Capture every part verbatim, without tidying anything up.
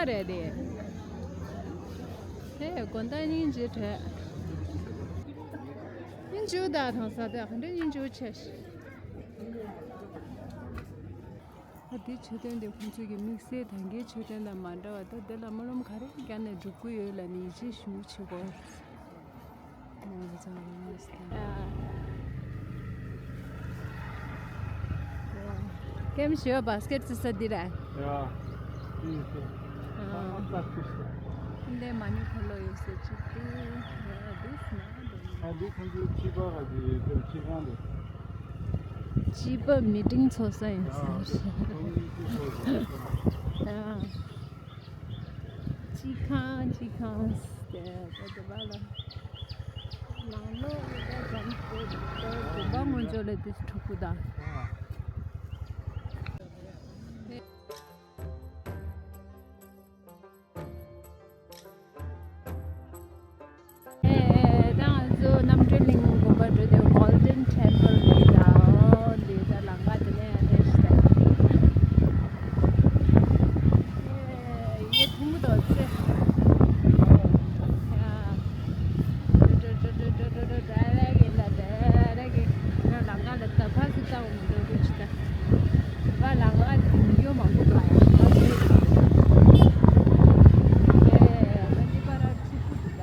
རེད་དེ། ཧེ། དགོང་དག་སྙིང་རྗེ་བྲལ། སྙིང་རྗེ་བོ་དག་དང་ས་དག་ག་འདྲ་སྙིང་རྗེ་བོ་ཆེ་ཤི། ཨ། འདི་མཆོད་རྟེན་འདི་ཁོང་ཚོས་ཀྱི་དམིགས་བསལ་ད་གིན་མཆོད་རྟེན་དང་མ་འདྲ་བ། ད་འདི་ལ་སྨོན་ལམ་ག་རེ་བརྒྱབ་ནས་འགྲུབ་ཀྱི་ཡོད་ལབ་ནས་ཡིད་ཆེས་ཞུ་བྱེད་དགོས། ཀེམ་ཞོ་བཱ་སི་ཀེཊ་ཙི་ས་འདི་ར། ཡ། འདི་ཡིན་ས། ཨ། ཨ་ཏག་ཏག་ཏུ་ས། འདི་མ་ཎི་འཁོར་ལོ་ཡོད་ས་ཅིག་འདུག། ཡ། འདི་ས་ན་འདུག། ཨ། འདི་ཁོང་ཚོའི་སྐྱིད་པ་ག་ཅིག་ཡོད་ས་སྐྱིད་ཁང་རེད། སྐྱིད་པ་མི་ཊིང་ཚོགས་ས་ཡིན་ས་རེད། ཡ། སྐྱིད་ཁང་། སྐྱིད་ཁང་། དེ་དེ་དེ་བ་ལ་ནང་ལོགས་ལ་ཙམ་དེ་དེ་དགོན་པ་ངོས་ཕྱོགས་ལ་དེ་ཕྲུ་གུ་དང་། ཨེ། ད་ང་ཚོ་རྣམ་གྲོལ་གླིང་དགོན་པ་འགྲོ་དུས་Golden Temple འདི་ད་འདི་ད་ལམ་ཁ་དེ་ནས་རེད་ཤག་ད། ཨེ། ཡེ་ཐུང་མོ་དོ་ཚེ། ཡ། ད་རེ་གི་ད་རེ་གི་ང་ལམ་ཁ་ལ་ད་ཕ་སི་ད་འོང་འགྲོ་གི་ཆི་ད། ད་ལམ་ཁ་དེ་ཡོད་མང་པོ་འདུག་ཨ། ད་དེ་ཨེ། ད་འདི་པ་ར་ཆུ་ཁུ་འདུག་ད།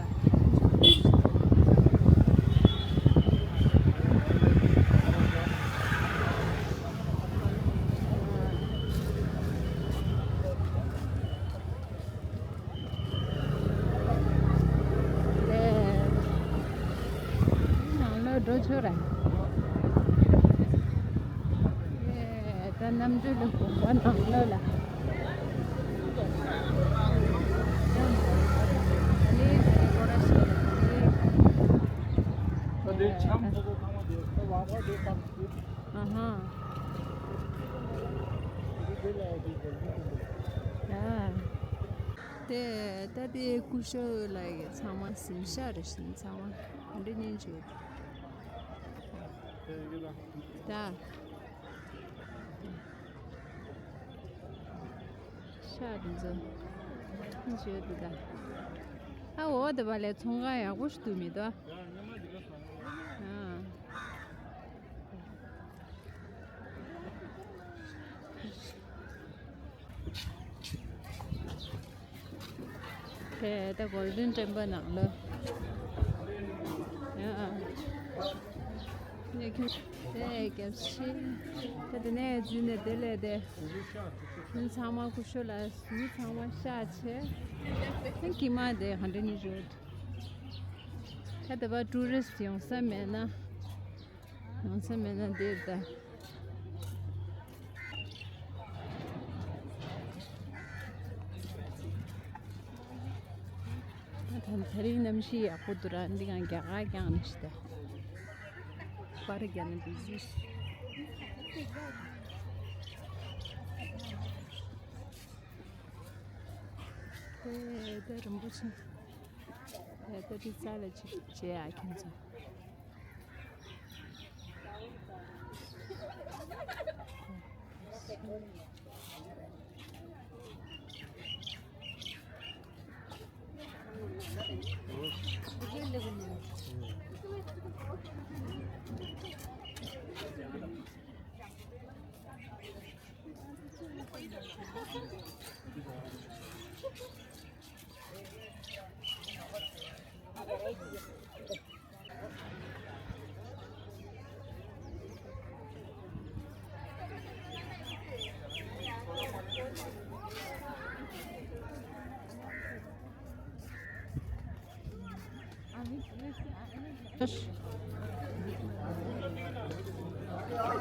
ནང་ལོགས་འགྲོ་ཆོག་ར། ད་རྣམ་གྲོལ་གླིང་དགོན་པ་ནང་ལོགས་ལ། ཨ་ཧ། ཨ། དེ་ད་དེ་སྐུ་ཞབས་ལགས་ཀྱི་ཚང་མ་གཟིམ་ཤག་རེད་ཤག་ཚང་མ་འདི་ཉིན་བྱོས། ད་ཤག་དེ་ཚོ་ཉིན་བྱོས་འདུག་ད། ཨ། འོ་དེ་བ་ལས་ཚོང་ཁང་ཡག་པོ་ཞིག་འདུག་མི་འདུག་ཨ། དེ་ད་Golden Temple ནང་ལོགས། ཡ། ནས་ཁྱོད་དེ་རྒྱབ་ཤིང་། ད་དེ་ནས་འཛུལ་ནས་དེ་ལས་དེ། ཚང་མ་སྐུ་ཞབས་ལགས་ཟུར་ཚང་མ་ཤག་བྱས། ད་ཀྱི་མ་དེ་ཧན་ཌེ་ནི་རོ། ད་དེ་བ་ཊུ་རི་སི་ཡོང་ས་མེད་ན། ཡོང་ས་མེད་ན་འདིར་ད། ད་ད་རིང་གནམ་གཤིས་ཡག་པོ་འདུག་ར། འདི་གང་རྒྱ་གར་རྐྱང་ནི་ཤི་ད། པར་རྒྱག་ན་བི་ཟི་ཤི། ཨེ། ད་རིན་པོ་ཆེ། ཨེ། ད་འདི་རྩ་ལ་ཅིག་བྱེད་ཡ་ཁྱེད་ཚོ།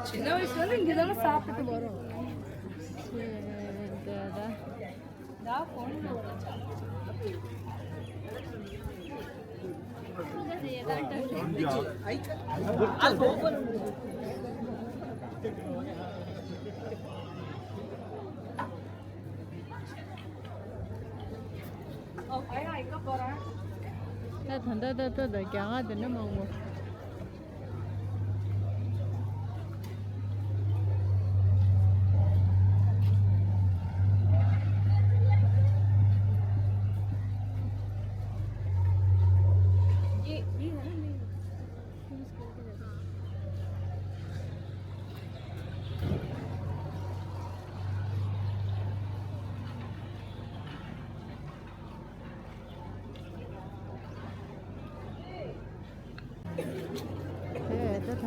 சின்ன வயசுல இருந்து இங்கதானே சாப்பிட்டு வரோம். ད་ད་ད་ད་ད་ད་རྒྱ་གར་དེ་འདྲ་མང་པོ།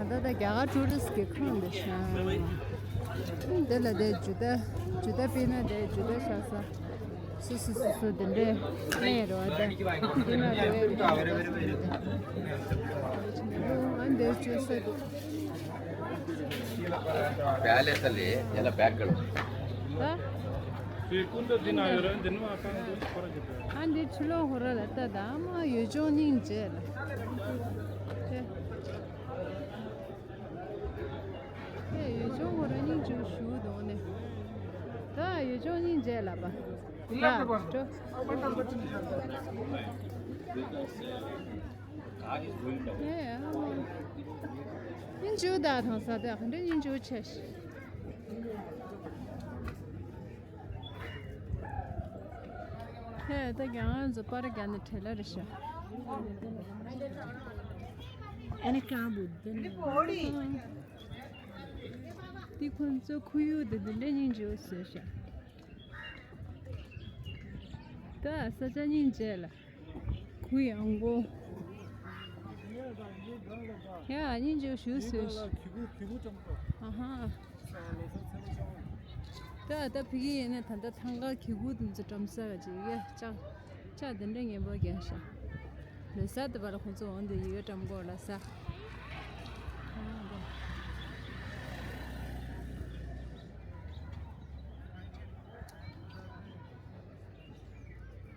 ད་ལྟ་རྒྱ་གར་ཊུ་རི་སི་ཊི་གི་ཁང་དེ་ཤ། འདི་ལ་དེ་ཇུ་ད་ཇུ་ད་པི་ན་དེ་ཇུ་ད་ཤ་ས། སུ་སུ་སུ་སུ་དེ་འདྲས་གླེང་རོ་དེ། དེ་ན་རེ་ཨ་འདིར་བཅོས་ས་འདུག་ད། ཨ་འདི་ཕྱི་ལོགས་ཧོ་ར་ལ་ལྟ་དང་མ་ཡུལ་ལྗོངས་སྙིང་རྗེ་ལ། ཨེ་ཡུལ་ལྗོངས་ཧོ་ར་སྙིང་རྗེ་ཞུ་འདུག་ནས། ད་ཡུལ་ལྗོངས་སྙིང་རྗེ་ལ་པ། ད་འགྲོ། ཨེ་ཨ་མ། སྙིང་རྗེ་ད་དང་ས་ད་ག་འདྲ་སྙིང་རྗེ་ཆེ་ཤི། ཧེ་ད་རྒྱ་ང་ཚོ་པར་རྒྱག་ནས་བྲེལ་ལ་རེ་ཤ། ཨ་ནི་ཀང་བུ་དེ་ནི། འདི་ཁོང་ཚོ་ཁོར་ཡུག་དེ་འདི་འདྲ་སྙིང་རྗེ་བཟོས་ཤག་ད་ས་ཆ་སྙིང་རྗེ་ལ། གུ་ཡངས་པོ། ཡ་སྙིང་རྗེ་ཞུ་བཟོས་ཤག་ཨ་ཧ། ད་ད་ཕ་གི་ཡིན་ན་ད་ལྟ་ཐང་ག་གི་གུ་དེ་ཚོ་བཀྲམ་ས་ག་ཅིག་ཡ་ལྕགས་ལྕགས་དེ་འདྲ་ངན་པ་རྒྱག་ཤག་ལོ་གསར་དུ་བར་ཁོང་ཚོ་འོང་དུས་ཡི་གེ་བཀྲམ་གོ་ལ་ས།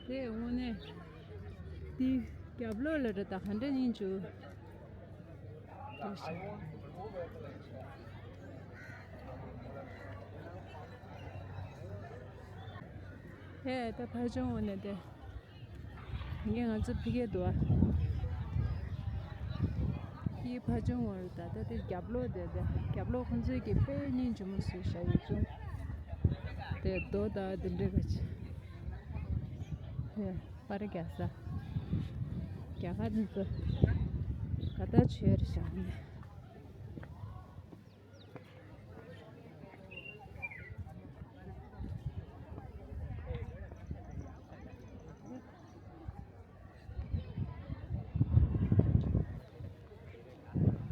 དེ་དངོས་གནས་དེ་རྒྱབ་ལོགས་ལ་རེད་ད་ག་འདྲ་ཡིན་ཅུ། ཧེ་ད་ཕར་ཕྱོགས་འོང་ནས་དེ། ངས་ང་ཚོ་ཕི་གེ་འདུག་ཨ། ཡི་ཕ་ཆུང་བར་ད་ལྟ་དེ་རྒྱབ་ལོགས་དེ་དེ་རྒྱབ་ལོགས་ཁོང་ཚོའི་གི་དཔེ་སྙིང་རྗེ་མོ་བཟོས་བཞག་ཡོད་ཅུང་། དེ་རྡོ་དང་དེ་འདྲ་ག་ཅི། དེ་པར་རྒྱག་ས། རྒྱ་གར་འདི་ཚོ་ག་ད་བྱོས་རེ་བཞག་ནས།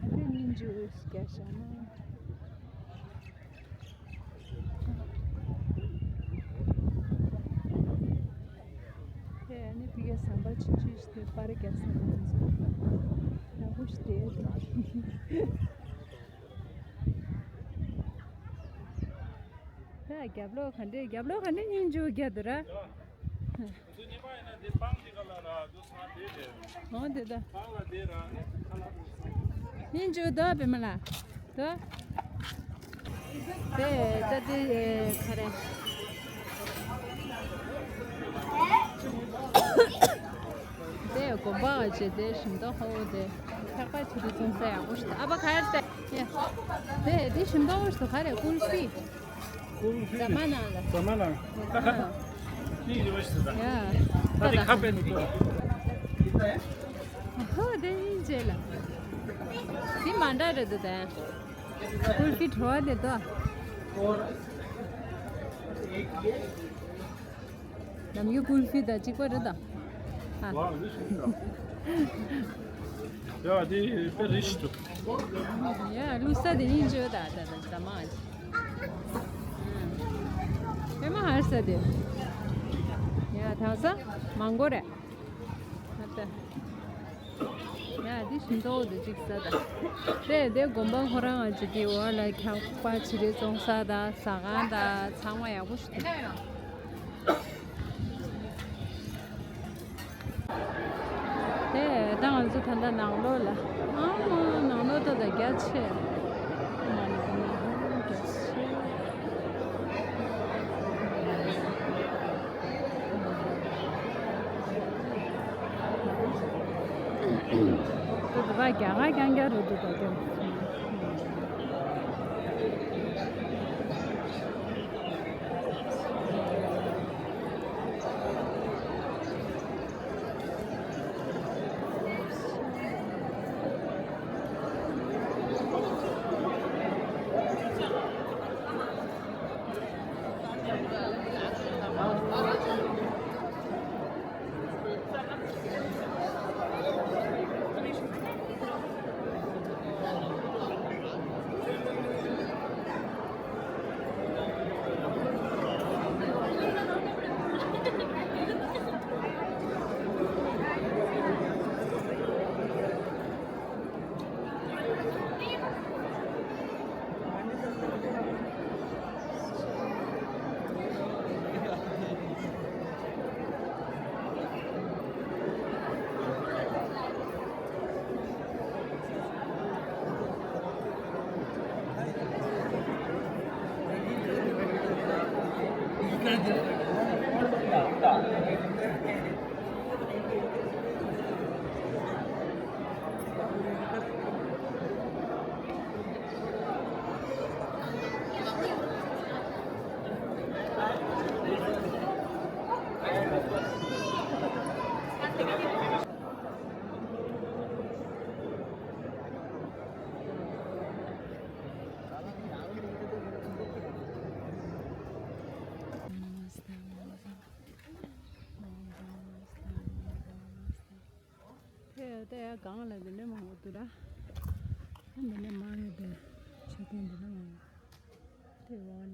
ཨ་ནི་སྙིང་རྗེ་འོད་ཀྱང་ཤར་ན། དེ་ཨ་ནི་ཕི་གེ་ཟམ་པ་ཆུང་ཆུང་ཞིག་དེ་པར་རྒྱག་ས་ནང་ཚོ་ནག་པོ་ཞིག་དེ། ད་རྒྱབ་ལོགས་ག་འདྲས་རྒྱབ་ལོགས་ག་འདྲས་སྙིང་རྗེ་རྒྱག་འདུག་ར། འོ་དེ་ད། སྙིང་རྗེ་ད་བེ་མ་ལ། ད། དེ་ད་དེ་ག་རེ། དེ་དགོན་པ་བྱས་དེ་ཞིམ་ཏོག་ཧོ་དེ། ཐག་པ་ཆུ་དེ་ཚོང་ས་ཡག་པོ་ཞིག་ཨ་ཕ་ག་རེ་ཟེར། དེ་དེ་ཞིམ་ཏོག་ཧོ་ཞིག་ག་རེ་ཀུལ་ཕི། ཀུལ་ཕི། ཟ་མ་ནང་ལ། ཟ་མ་ནང་། ཨ། ནི་ཡོད་ཞིག་ད། ཡ། ད་དེ་ཁ་པད་ནི་ཏོ། ཧོ་དེ་ཡིན་ཅེ་ལ། དེ་མ་འདྲ་རེད་འདུག་ད། ཀུལ་ཕི་བྲོ་བ་དེ་ཏོ། ནམ་རྒྱུན་ཀུལ་ཕི་དང་གཅིག་པ་རེད་ད། ཨ། ཡ་འདི་དཔེ་རིས་འདུག་ཡ་བླུགས་ས་དེ་ཡིན་བརྗོད་ད་ད་ད་ད་མ། དཔེ་མ་ཧར་ས་དེ། ཡ་ད་ས་མང་གོ་རེད། ད་ད། ཡ་འདི་ཞིམ་ཏོག་འདི་གཅིག་ཟ་ད། དེ་དེ་དགོན་པ་ཁོ་རང་ང་ཅིག་གི་འོག་ལ་འཁྱག་པ་བྱི་རིལ་བཙོང་ས་དང་ཟ་ཁང་དང་ཚང་མ་ཡག་པོ་ཞིག་འདུག་དེ་ད་ང་ཚོ་ད་ལྟ་ནང་ལོགས་ལ། ཨ་མ་ནང་ལོགས་ད་ལྟ་རྒྱ་ཆེ། ཨ་མ་ནང་ལོགས་རྒྱ་ཆེ། དེ་བ་རྒྱ་གར་རྐྱང་རྐྱང་རེད་འདུག་ད་རྒྱ། དེ་ཡ་དེ་ཡ་གང་ལ་འདི་ནས་མང་པོ་འདུག་ར། འདི་ནས་མང་ཡོད་དེ། མཆོད་རྟེན་འདི་ནས་མང་ཡོད། དེ་འོག་ལ།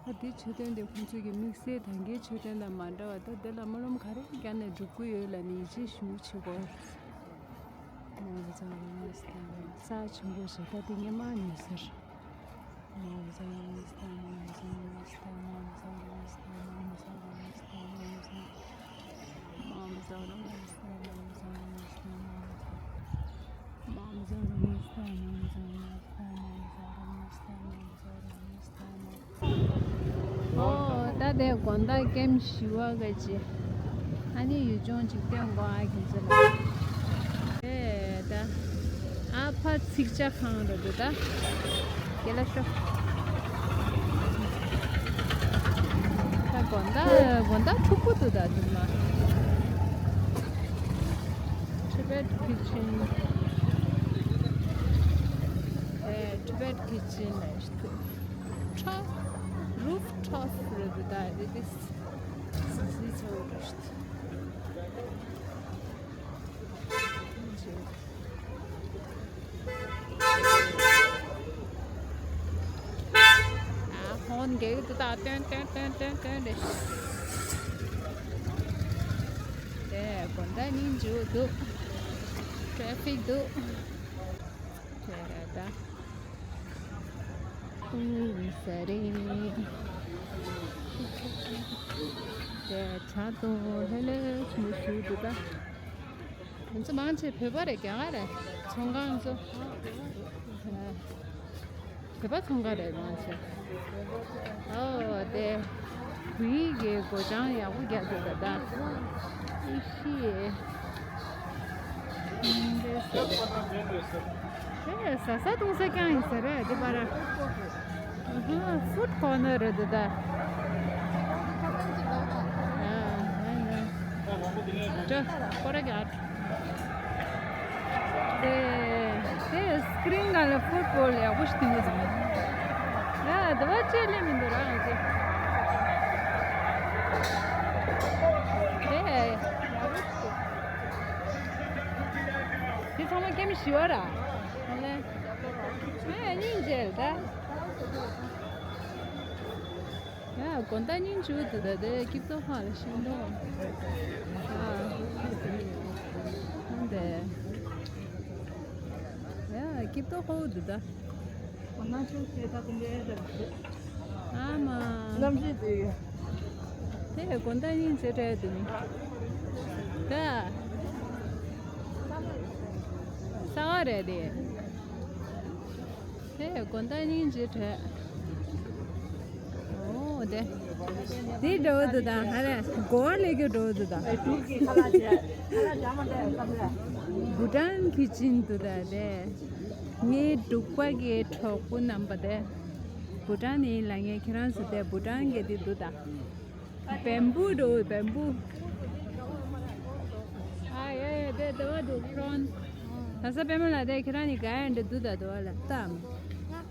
ཨ་དེ་མཆོད་རྟེན་དེ་ཁོང་ཚོས་ཀྱི་དམིགས་བསལ་ད་གའི་མཆོད་རྟེན་དང་མ་འདྲ་བ། ད་དེ་ལ་སྨོན་ལམ་ག་རེ་བརྒྱབ་ནས་འགྲུབ་ཀྱི་ཡོད་ལབ་ནས་ཡིད་ཆེས་ཞུ་བྱེད་དགོས། ས་ཆེན་པོ་ཞིག་ད་དེ་ངས་མ་ཉོས་ཟེར། ཨོ། ད་དེ་དགོང་དག་ཀེམ་བཞི་པ་ག་ཅི། ཨ་ནི་ཡུལ་ལྗོངས་ཅིག་སྟོན་དགོས་ཨ་ཁྱེད་ཚོ་ལ། ཨེ་ད། ཨ་ཕ་ཚིག་ཇ་ཁང་རེད་འདུག་ད། རྒན་ལགས་ཤོག་ད་དགོང་དག་དགོང་དག་འཁྲུག་པོ་འདུག་ད་དུ་མ། Tibet Kitchen. ཨེ་Tibet Kitchen་ལ་ཐོག་ཁྲ་rooftop་རེད་འདུག་ད། དེ་དེ་སི་ཚོ་རེད། ཨ་ཧོན་གེ་དུ་ད་ཏན་ཏན་ཏན་ཏན་ཏན་རེད། དེ་དགོང་དག་ཉིན་རྒྱུག་འདུག་ཊེ་ཕིག་འདུག་དེ་རེད་ད། ཨུ་ས་རེ། དེ་ཆ་དུ་ལྷེ་ལེ་ཆུ་མུ་ཤུ་དུ་ད། ང་ཚོ་མང་ཆེ་བོད་པ་རེད། རྒྱ་གར་རེད། ཚོང་ཁང་ཚོ། བོད་པ་ཚོང་ཁང་རེད་མང་ཆེ། ཨོ་དེ། བོད་ཡིག་གི་སྒོ་བྱང་ཡག་པོ་རྒྱག་འདུག་ད་ད། ཨི་ཤི། ཨེ་ཟ་ས་འཐུང་ས་རྐྱང་ཡིན་ས་རེད་དེ་པར། ཧུ་ཧུ། ཕུཌ་ཀོར་ནར་རེད་འདུག་ད། ཨ་ཨ་ཨ། ཀོ་ར་གི་ཨ། དེ་དེ་སི་ཀི་རིན་སྒང་ལ་ཕུཊ་བོལ་ཡག་པོ་ཞིག་མཐོང་གི་འདུག་ཡ་དེ་བ་ཅེ་ལེ་མི་འདུག་ར་ང་ཚོ། དེ་ཡག་པོ་ཞིག་འདུག་དེ་ཚང་མ་ཀེམ་བཞི་པ་ར། ཨ་ནི་ཨ་སྙིང་རྗེ་ད། ཡ་དགོང་དག་ཉིན་བཅུ་དུ་ད་དེ་ཀིབ་ཏོ་ཧ་ལ་ཤིང་ཏོ། ཨ་འདི། ཡ་ཀིབ་ཏོ་ཧོ་དུ་ད། ཨ་མ། གནམ་གཤིས་དེ། དེ་དགོང་དག་ཉིན་བཅུ་དྲ་དུ་ནི། ད། ས་བ་རེད་དེ། དེ་དགོང་དག་ཉིན་བཅུ་དྲ། ཨོ་དེ། དེ་འགྲོ་འདུག་ད་ཧ་ར་གོ་བ་ལས་ཀྱི་འགྲོ་འདུག་ད། བྷུ་ཊན་གྱི་ཅིན་འདུག་ད་དེ། ངའི་འབྲུག་པ་གི་གྲོགས་པོ་རྣམ་པ་དེ། བྷུ་ཊན་ནས་ལ་ངས་ཁྱེད་རང་ཚོ་དེ་བྷུ་ཊན་གི་དེ་འདུག་ད། བེམ་བུ་འགྲོ་བེམ་བུ། ཨ་ཡ་ཡ་དེ་དེ་བ་འགྲོ་ཁྲོན། ད་ས་པད་མ་ལ་དེ་ཁྱེད་རང་ནི་ག་ཡ་འདྲ་འདུག་ད་དེ་བ་ལ་ལྟ།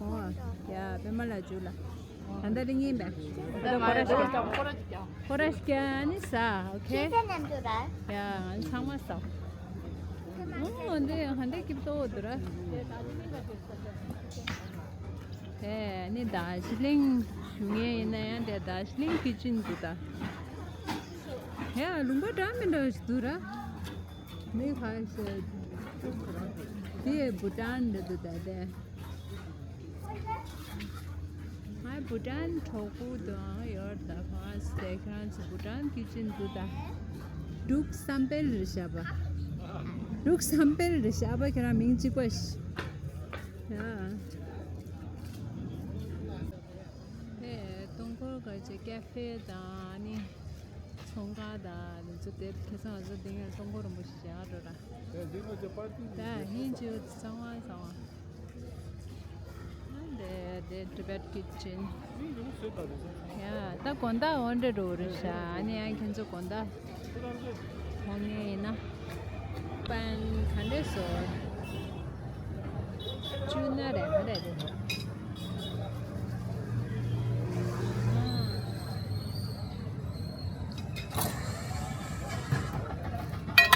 ཨོ་ཡ་པད་མ་ལ་འཇུ་ལ། ད་ལྟ་རིང་ཡིན་པས། ད་ཁོ་ར་ཤ། ཁོ་ར་ཤ་ནི་ཟ་ཨོ་ཁེ། ཡ་ང་ཚང་མ་ཟ། ཨོ་འདི་ཧ་འདི་སྐྱིད་པོ་འདུག་ར། དེ་ནི་དར་ཇི་ལིང་ཞུ་མཁན་ཡིན་ན་ཡང་དེ་དར་ཇི་ལིང་ཁི་ཆན་འདུག་ད། ཡ་ལུང་པ་འདྲ་མི་འདྲ་ཞིག་འདུག་ར། མི་ཁ་ཤས་དེ་བུ་ཊན་འདྲ་འདུག་ད་དེ། ང་བུ་ཊན་གྲོགས་པོ་དང་ཡོད་ད་ཁོང་ཨ་སི་དེ་ཁྱེད་རང་ཚོ་བུ་ཊན་ཁི་ཆན་འདུག་ད། འབྲུག་བསམ་འཕེལ་རེད་བཞག་པ། འབྲུག་བསམ་འཕེལ་རེད་བཞག་པ་ཁྱེད་རང་མིང་གཅིག་པ་ཞིག་ཡ། ཨེ་སྟོང་འཁོར་ག་ཅེ་ཀེ་ཧྥེ་དང་ནི་ཚོང་ཁང་དང་ནི་ཚོ་དེབ་ཁེ་སང་ཚོ་དེང་ཡང་སྟོང་འཁོར་རིན་པོ་ཆེ་བཞག་འགྲོ་ར། ད་ཧིན་ཅིའུ་གཙང་བ་གཙང་བ། ཨ་འདི་འདི་ཊི་བེཊ་ཀི་ཆན། ཡ་ད་དགོང་དག་འོ་འདྲ་འགྲོ་རེད་ཤག་ཨ་ནི་ཡང་ཁྱེད་ཚོ་དགོང་དག་འོང་ངེས་ཡིན་ན། པན་ག་འདྲས་བཟོ། བཅུ་ན་རེ་ག་རེ་རེད།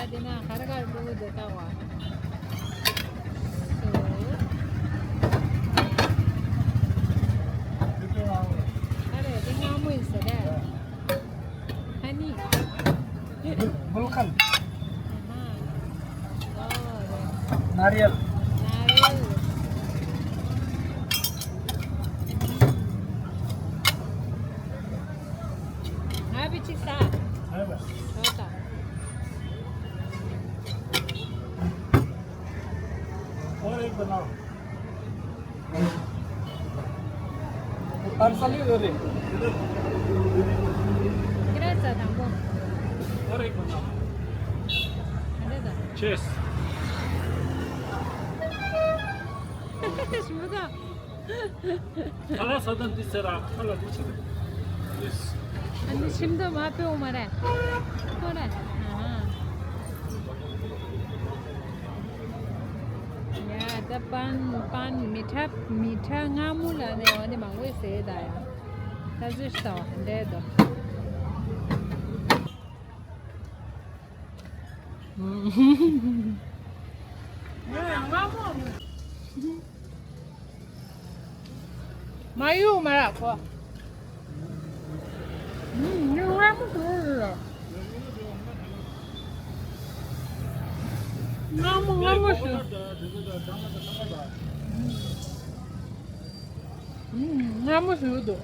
ཨ་དེ་ན་ག་རེ་ག་རེ་བླུགས་འདུག་ལྟ་བ། སོ། ཨ་རེ་དེ་སྔ་མོ་ཡིན་ས་རེད། ཧ་ནི། गुलकंद। नारियल। नारियल। हाँ, भी ठीक था। है बस। होता। और एक बनाओ। पार्सल ही दे दे। किराया सा था वो। और एक बनाओ। अरे दा। Cheers। ཁ་ལག་ཟ་དང་འདི་ཟེར་ར་ཁ་ལག་འདི་ཟེར། Yes། ཨ་ནི་ཤིང་ཏོག་མ་ཕེའུ་མ་རེད། ཁོ་རེད། ཨ་ཧ། ཡ་ད་པན་པན་མི་ཁྲ་མི་ཁྲ་མངར་མོ་ལ་ནས་འོ་ནི་མང་པོ་ཟེར་ད་ཡ། ད་ཟོས་ཤི་ད་བ་འདྲེ་དོ། མ་གཡུག་མ་ར་ཁོ། ཨུམ། མངར་མོ་ཟེར་ར། མངར་མོ་མངར་མོ་ཟེར། ཨུམ། མངར་མོ་ཟེར་འདུག